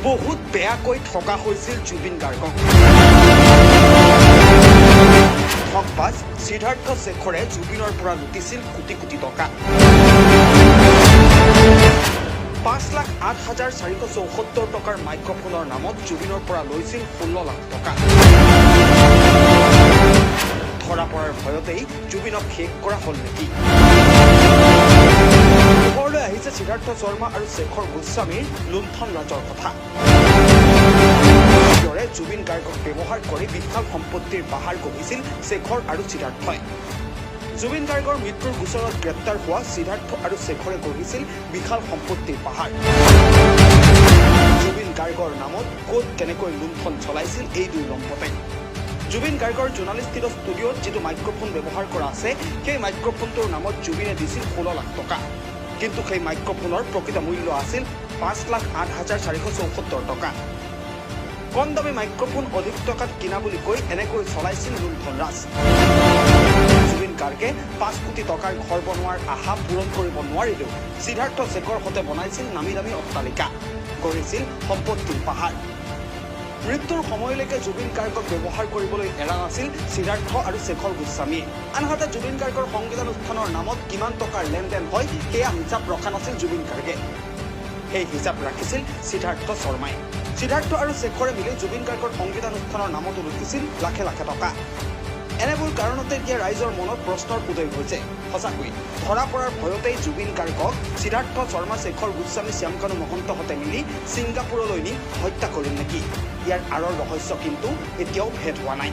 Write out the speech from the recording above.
বহুত বেয়াকৈ ঠগা হৈছিল জুবিন গাৰ্গক। ঠগবাজ সিদ্ধাৰ্থ শেখৰে জুবিনৰ পৰা লুটিছিল কোটি কোটি টকা। 5,08,474 টকাৰ মাইক্ৰফোনৰ নামত জুবিনৰ পৰা লৈছিল 16 লাখ টকা। ধৰা পৰাৰ ভয়তেই জুবিনক শেষ কৰা হ'ল নেকি? পোহৰলৈ আহিছে সিদ্ধাৰ্থ শৰ্মা আৰু শেখৰ গোস্বামীৰ লুণ্ঠন ৰাজৰ কথা। কিদৰে জুবিন গাৰ্গক ব্যৱহাৰ কৰি বিশাল সম্পত্তিৰ পাহাৰ গঢ়িছিল শেখৰ আৰু সিদ্ধাৰ্থই? জুবিন গাৰ্গৰ মৃত্যুৰ গোচৰত গ্ৰেপ্তাৰ হোৱা সিদ্ধাৰ্থ আৰু শেখৰে গঢ়িছিল বিশাল সম্পত্তিৰ পাহাৰ। জুবিন গাৰ্গৰ নামত ক'ত কেনেকৈ লুণ্ঠন চলাইছিল এই দুই দম্পতে? জুবিন গাৰ্গৰ জোনালীস্থিত ষ্টুডিঅ'ত যিটো মাইক্ৰফোন ব্যৱহাৰ কৰা আছে, সেই মাইক্ৰফোনটোৰ নামত জুবিনে দিছিল 16 লাখ টকা। কিন্তু সেই মাইক্ৰফোনৰ প্ৰকৃত মূল্য আছিল 5,08,474 টকা। কম দামী মাইক্ৰফোন অধিক টকাত কিনা বুলি কৈ এনেকৈ চলাইছিল লুণ্ঠন ৰাজ। জুবিন গাৰ্গে 5 কোটি টকাৰ ঘৰ বনোৱাৰ আশা পূৰণ কৰিব নোৱাৰিলেও সিদ্ধাৰ্থ শেখৰ সৈতে বনাইছিল নামী দামী অট্টালিকা, গঢ়িছিল সম্পত্তিৰ পাহাৰ। মৃত্যুৰ সময়লৈকে জুবিন গাৰ্গক ব্যৱহাৰ কৰিবলৈ এৰা নাছিল সিদ্ধাৰ্থ আৰু শেখৰ গোস্বামীয়ে। আনহাতে জুবিন গাৰ্গৰ সংগীতানুষ্ঠানৰ নামত কিমান টকাৰ লেনদেন হয়, সেয়া হিচাপ ৰখা নাছিল জুবিন গাৰ্গে। সেই হিচাপ ৰাখিছিল সিদ্ধাৰ্থ শৰ্মাই। সিদ্ধাৰ্থ আৰু শেখৰে মিলি জুবিন গাৰ্গৰ সংগীতানুষ্ঠানৰ নামতো লুটিছিল লাখে লাখে টকা। এনেবোৰ কাৰণতে এতিয়া ৰাইজৰ মনত প্ৰশ্নৰ উদয় হৈছে, সঁচাকৈ ধৰা পৰাৰ ভয়তেই জুবিন গাৰ্গক সিদ্ধাৰ্থ শৰ্মা, শেখৰ গোস্বামী, শ্যামকানু মহন্তহঁতে মিলি ছিংগাপুৰলৈ নি হত্যা কৰিল নেকি? ইয়াৰ আঁৰৰ ৰহস্য কিন্তু এতিয়াও ভেদ হোৱা নাই।